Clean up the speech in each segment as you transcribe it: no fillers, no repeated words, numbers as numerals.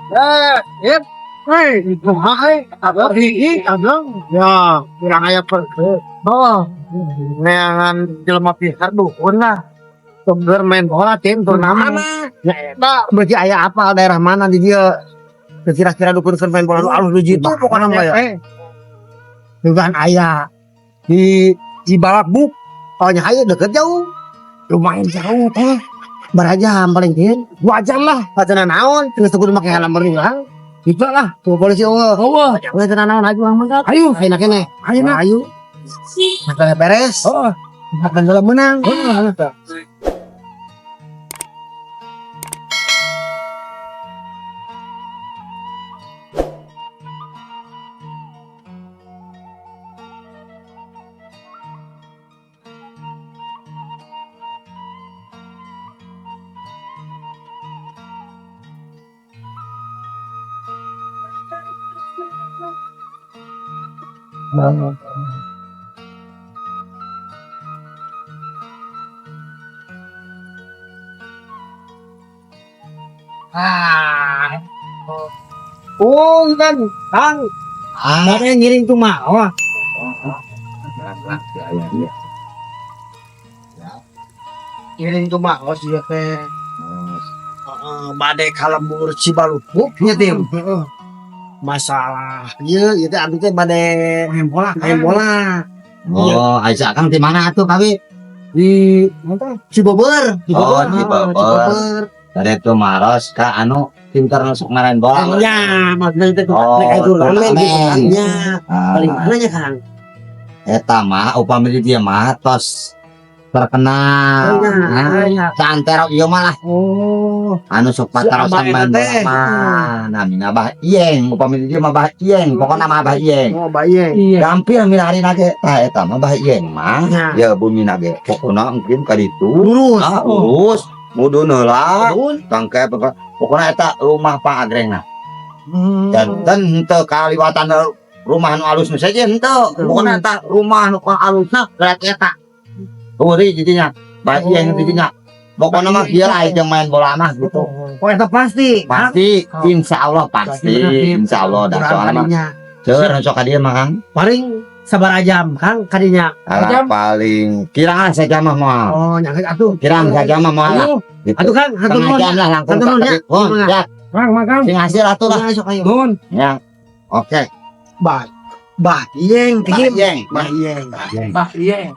Eh, yep. Hei, itu hai, apa sih? Abang, ya, kurang aya per. Oh, neangan jelema pintar dukun lah. Seger main bola tim turnamen. Ya, eta berarti aya apa daerah mana di dia? Kira-kira dukun keur main bola nu alus nu jitu pokokna mah ya. Dugaan aya di Cibalabuk. Oh nya aya deket jauh. Lumayan jauh teh. Barajam paling kin. 2 jam lah. Pacaran naon, terus kudu make helm urang. Gitu lah, tuh polisi eueuh. Eueuh. Udah tenang naon aja urang mangkat. Ayo. Ayeuna keneh. Ayeuna. Ayo. Masalah beres. Heeh. Makan dalam menang. Heeh. Ah. Oh, kan, Kang. Ah, Ada yang ngiring tuh mah. Oh. Ngiring tuh mah, oh sih teh. Heeh, bade kalembur Cibalupuk nya tim. Masalah ieu ieu teh abdi teh bade Main bola. main bola Oh, Aisyah Kang di mana tuh kami? di Cibeber. Oh, Cibeber. Tadi itu maros ka anu pinter nusuk main bola. Ya, maksudnya itu Oh, mereka itu turnamen gitu turnamen. kan. Ya, Ah, paling mana nya Kang? Eta mah upami di dia mah tos terkenal. Nah, Ya. saantero ieu mah lah Oh, anu sok Si patarosan Abah main eta bola teh. mah. Namina Abah Iyeng, upami di dia mah Abah Iyeng, pokokna mah Abah Iyeng. oh baye. Iya. Gampil milari nage tah eta mah Abah Iyeng mah. Ya. Ya bumi nage pokona mungkin ka ditu. Lurus. Ah, urus mudun heula. Tangke pokokna eta rumah Pak Agreng nah. Janten henteu kaliwatan rumah nu alus nu sejen henteu. Pokokna eta rumah nu alusna gerak eta. Huri jadinya. Bah Iyeng jadinya. Pokokna mah kieu lah jeung main bola mah gitu. Oh, eta pasti. Pasti insya Allah pasti insya Allah dah soalnya mah kadinya. seur sok ka dieu mah Kang. Paling sabar jam Kang kadinya. Alah Jam. paling kirang sajam mah moal. Oh, nyangka atuh. Kirang sajam mah moal lah. Ayo. Gitu. Atuh Kang, hatur Setengah nuhun. jam lah langkung Hatur nuhun, ya. Oh, ya, Kang, makan. sing hasil atuh lah. Nah, sok ayo. Nuhun. Ya. Oke. Bah. Bah, Iyeng, Bah tim. Iyeng. Bah, Iyeng. Bah, iya.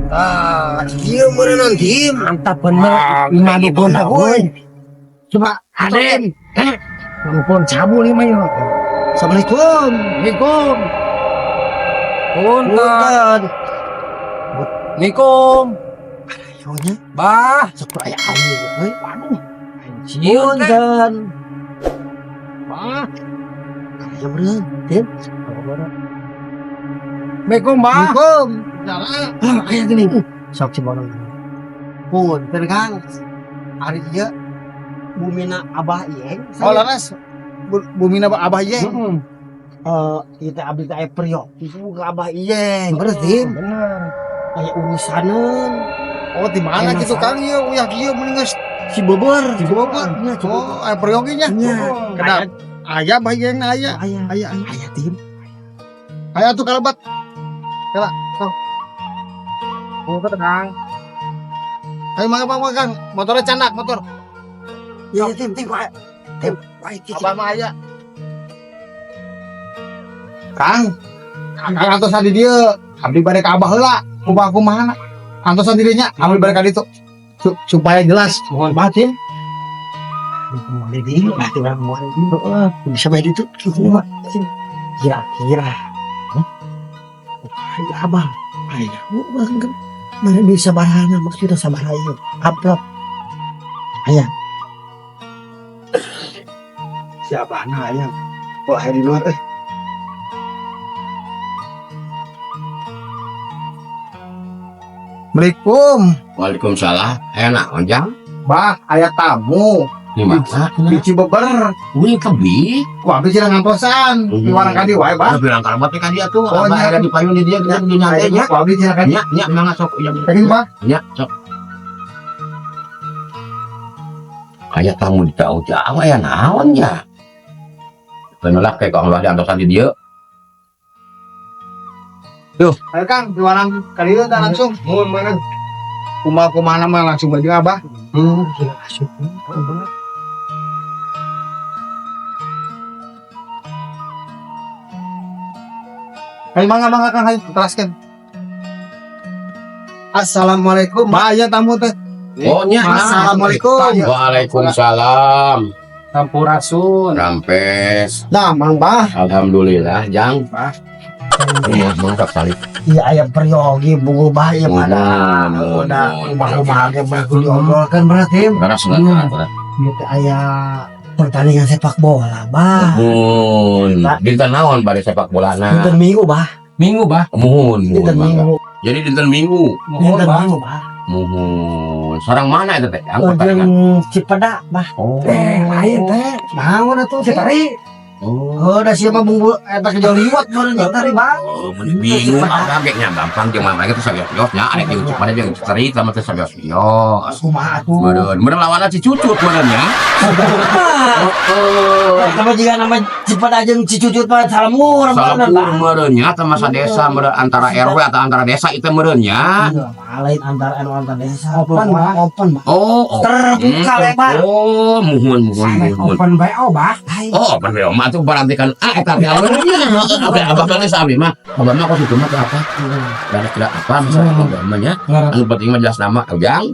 Ah, ieu meureun tim. Mantap bener. Lima dukun Woi. Coba Ade. Eh, dukun cabul lima yuk. Assalamualaikum. Assalamualaikum. Punten. Punten. Assalamualaikum. Ayo nya, Bah. sok aya aing euy. Waduh. Anjir. Punten. Bah. Aya meureun, tim. Assalamualaikum, Bah. Assalamualaikum. Ah, aya gini. Sok cibolong. Punten Kang. Ari ieu bumina Abah Iyeng. Oh, laras. Bumina Abah Iyeng. Heeh. Eh, kita abdi teh aya priok ke Abah Iyeng. Bener tim. Bener. Aya urusaneun Oh, di mana Aya gitu masalah. Kang ieu uyah kieu mending geus Cibeber. Cibeber. Nya Cibeber. Oh, aya peryogi nya. Nya. Kedap. Aya Abah Iyeng na aya. Aya. Aya aya. Aya tim. Aya tuh kalebat. Punten, Kang. Ayo mangga mangga Kang. Motornya candak motor. Ya tim tim kok. Tim, baik cicing. Abah mah aya. Kang, Kang antosan di dieu. Abdi bade ka Abah heula. Kumaha kumahana? Antosan di dieu nya, abdi bade ka ditu. Supaya jelas. Mohon maaf ya. Di dieu, berarti urang moal di dieu. Heeh, bisa bae ditu. Kira-kira. Ai Abah, ai urang kan mana bisa sabaraha maksudnya sabaraha ieu. Amplop. Aya. Si Abahna aya. Wah, di luar eh. Assalamualaikum. Waalaikumsalam. Enak, Ojang. Bah, aya tamu Di mana? di Cibeber. Wih, kebi. Wah, abdi cenah ngantosan. Hmm. Di warang kadi wae, Bah. Udah bilang karabat kan dia tuh. Oh, Abah nya. era di payun di dia, dia di nyantai nya. Wah, abdi cenah kadi. Nya, nya, mangga sok. Ya, Kadi, Bah. nya, sok. Kayak tamu di jauh-jauh ya naon ya. Penolak kayak kalau ada antosan di dia. Ayo Kang, di warang kadi tah langsung. Mohon mana? Kumaha kumaha mah langsung baju Abah. Gila asup. Ayo mangga mangga Kang, ayo teraskeun. Assalamualaikum. Bah, aya tamu teh. Oh, nya. Assalamualaikum. Waalaikumsalam. Sampurasun. Rampes. Nah, Mang Bah. Alhamdulillah, Jang. Bah. Mantap kali. Iya aya peryogi bungu bah ieu pada. Mohon, Udah mohon. kumaha ge mah kudu diobrolkeun berarti. Beras, beras, beras. Ieu teh aya pertandingan sepak bola, Bah. Muhun. Pak. Dinten naon bade sepak bola na? Dinten Minggu, Bah. Minggu, Bah. Muhun, muhun Dinten mangga. Minggu. Jadi dinten Minggu. Mohon, Dinten Bah. Minggu, Bah. Muhun. Sarang mana itu teh? Yang pertandingan. Jeung Cipedak, Bah. Oh. Eh, lain teh. Naon atuh Citari? Oh. Oh, da sia mah bumbu eta ke jauh liwat meureun Citari, Bang. Oh, mun bingung abah ge nya gampang jeung mama ge teh sabios nya arek jeung Cipedak jeung Citari sama teh sabios. Kumaha atuh? Meureun, meureun lawanna si Cucut meureun nya. Oh. Sama jika nama Cipedak jeung Cicucut mah salamur meureun, Salamur Bah. meureun nya sama sadesa meureun antara RW atau antara desa itu meureun nya. Iya, lain antara anu antar desa. Open, Bah. Open, Bah. Oh, oh. Terbuka lebar. Oh, muhun muhun muhun. Open BO, Bah. Oh, open BO mah tuh berarti kan ah eta teh alurnya. Abah abah kan geus abdi mah. Abah mah kok situ mah teu apa? Da tidak apa masalah abah mah nya. Anu penting mah jelas nama Ujang.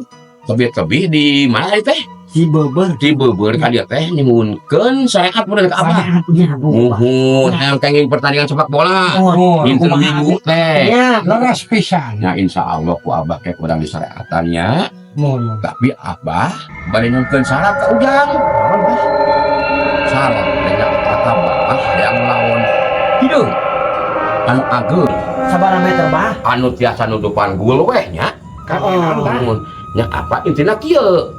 Lebih-lebih di mana tadi teh? Cibeber. Di Beubeur ka dieu teh nyuhunkeun syariat mun ka abah. Syariatnya, Bu. Muhun hayang kenging pertandingan sepak bola. Mohon. Dinten Minggu teh. Ya, Leres pisan. Nah, insya Allah ku abah kayak kurang di syariatannya. Mohon. Tapi abah bade nyuhunkeun syarat ka Ujang. Naon, Bah? Syarat banyak kata abah hayang lawan hideung. Anu ageung, sabaraha meter, Bah? anu tiasa nutupan gul weh nya. Heeh. Nya apa intina kieu.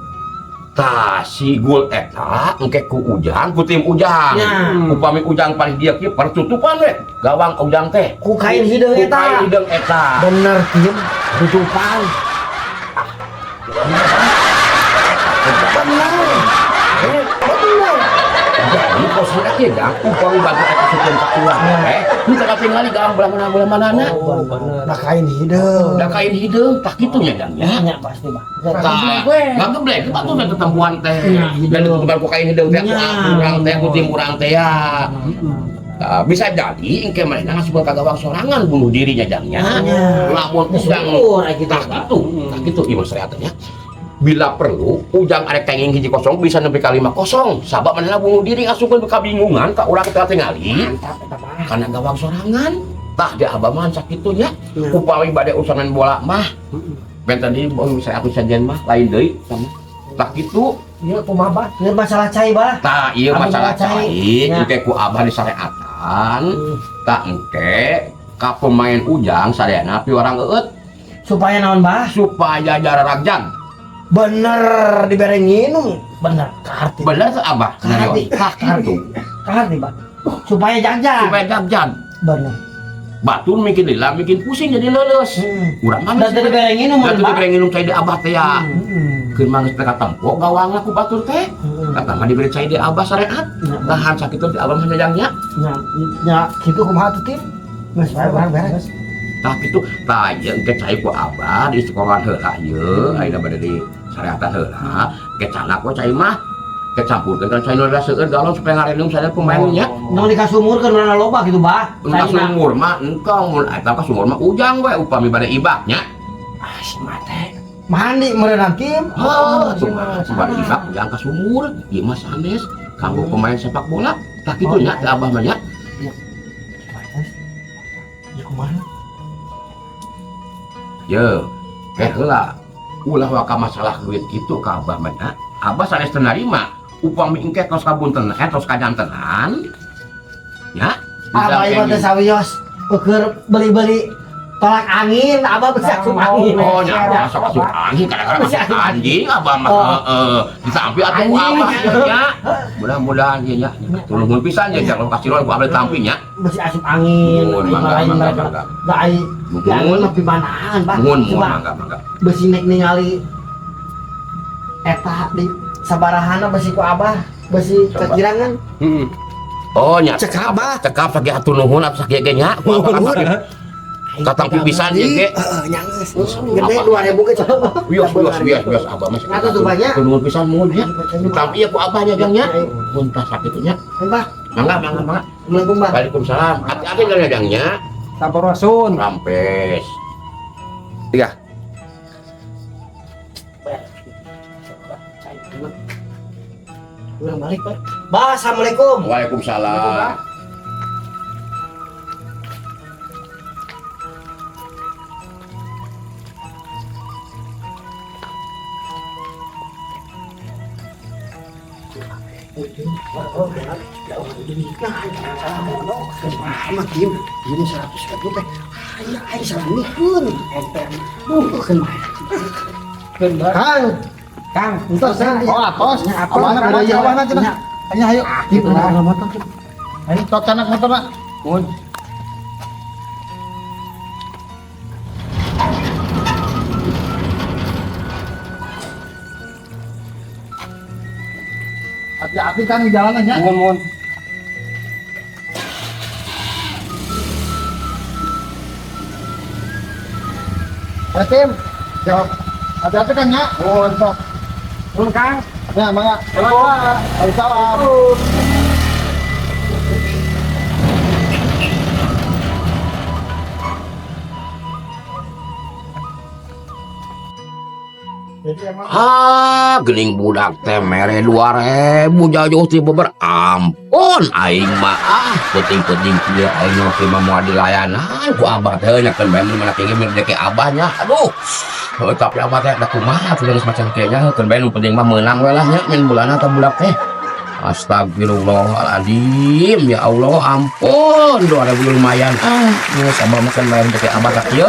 Tah si gul eta engke ku Ujang, ku tim Ujang. Ya. Upami Ujang paling dia kieu pertutupan we gawang Ujang teh. Ku kain hideung Ku eta. kain hideung eta. Bener tim tutupan. Bener. Jadi kos sudah kieu Jang, upami batu eta supun ka urang teh, henteu katingali gawang belah mana belah manana. Oh, bener. Nah kain hideung. Da kain hideung tah kitu nya Jang ya. Nya pasti, Bah. Tah, ngageblek batu teh tetempuan teh. Nya, hideung. Dan ditutupan ku kain hideung teh ku Nya. urang teh ku tim urang teh ya. Tah, bisa jadi engke manehna ngasupkeun ka gawang sorangan bunuh dirinya Jang nya. Nya. Lamun Ujang Syukur aya kitu, tah Bah. kitu, tah kitu ieu mah syariatnya. Bila perlu Ujang arek kenging 1-0 bisa nepi ka 5-0. Sabab manehna bunuh diri ngasupkeun kabingungan ka urang teh tingali. Mantap eta, Bah. Karena gawang sorangan. Tah di abah mah sakitu nya. Nya. Upami bade urusan main bola mah. Benten deui beuh saya aku sajian mah lain deui sama. Tah kitu. Ieu kumaha, Bah? Ieu masalah cai, Bah. Tah ieu Anu masalah cai. cai Nya. engke ku abah disareatan. Tah engke ka pemain Ujang sadayana piwarang eueut Supaya naon, Bah? supaya jararagjag. Bener dibere nginum. Bener, kaharti. Bener tuh abah. Kaharti, kaharti. Kaharti, Bah. Supaya jagjag. Supaya jagjag. Bener. Batur mikir lila, mikir pusing jadi leuleus. Urang mah Dan teu dibere nginum, Dan teu Bah. dibere nginum cai di abah teh ya. Heeh. Keur mah geus teh katempo gawangna ku batur teh. Kata mah dibere cai di abah syariat. Tahan sakitu di abah mah jajangnya. Nya, nya kitu kumaha tuh tim? Geus bae urang beres. Tah kitu, tah ieu engke cai ku abah di sekolahan heula ieu, ayeuna bade di syariatan heula. Engke canak we cai mah. Kecampurkeun kan cai nu rada seueur galon supaya ngarenung sadar pemainnya. Nong di kasumur kan mana loba gitu bah. Ka sumur mah engkau mun eta ka sumur mah ujang we upami bade ibak nya. Ah si mate. Mandi meureunan Kim. Oh, cuma bade ibak ujang ka sumur, ieu mah sanes kanggo pemain sepak bola. Tah kitu nya teh abah mah nya. Ya kumaha? Ye, eh heula. Ulah waka masalah duit kitu ka abah mah nya. Abah sanes teu narima. Upami engke tos kabunten, tos kajantenan. Ya. Abah ieu teh sawios ukur beli-beli tolak angin, abah bisa asup angin. Oh, nya sok asup angin kadang-kadang asup anjing abah mah heeh. Ditampi atuh ku abah nya. Mudah-mudahan ieu nya. Tulungun pisan nya jangan kasiron ku abah ditampi nya. Besi asup angin. Nuhun mangga mangga mangga. Da ai Nuhun. lebih manaan, Bah. Nuhun mangga mangga. Besi nek ningali eta di sabarahana besi ku abah, besi kekirangan. Oh nya. Cekap, Bah. Cekap sakieu atuh nuhun atuh sakieu ge nya. Ku abah katang pipisan ye ge. Heeh, nyangeus. Gede 2000 ge cekap. Wios wios wios wios abah mah. Ngatur tuh banyak. Nuhun pisan nuhun nya. Ditampi ya ku abah nya jang nya. Mun tah sakitu nya. Bah. Mangga mangga mangga. Assalamualaikum, Bah. Waalaikumsalam. Hati-hati jalan jang nya. Sampurasun. Rampes. Tiga. Ulang balik, Pak. Bah, assalamualaikum. Waalaikumsalam. Sama Kim, ini 100 ribu teh. Ayo, ayo salah mikeun. Ente. Bukan mah. Kang, Kang, entos ya. Oh, atos. Abahna kumaha ieu abahna cenah. Anya hayu. Gitu lah motor. Ayo tok canak motorna. Mun. Hati-hati kan di jalanan nya. Mun mun. Ya Tim. Jawab. Hati-hati kan nya. Oh, entos. Mun Kang. Ya, mangga. Waalaikumsalam. Ah, gening budak teh mere 2000 jauh-jauh ti beber. Ampun aing mah ah, penting-penting kieu aing mah mah moal dilayanan ku abah teh nya keun bae mun mana kieu mere ke abahnya. Aduh. Heuh, tapi abah teh da kumaha tuh geus macam kieu nya keun bae nu penting mah meunang we lah nya min bulanna tah budak teh. Astagfirullahaladzim, ya Allah, ampun, 2000 lumayan. Ah, geus abah mah keun bae ke abah tah kieu.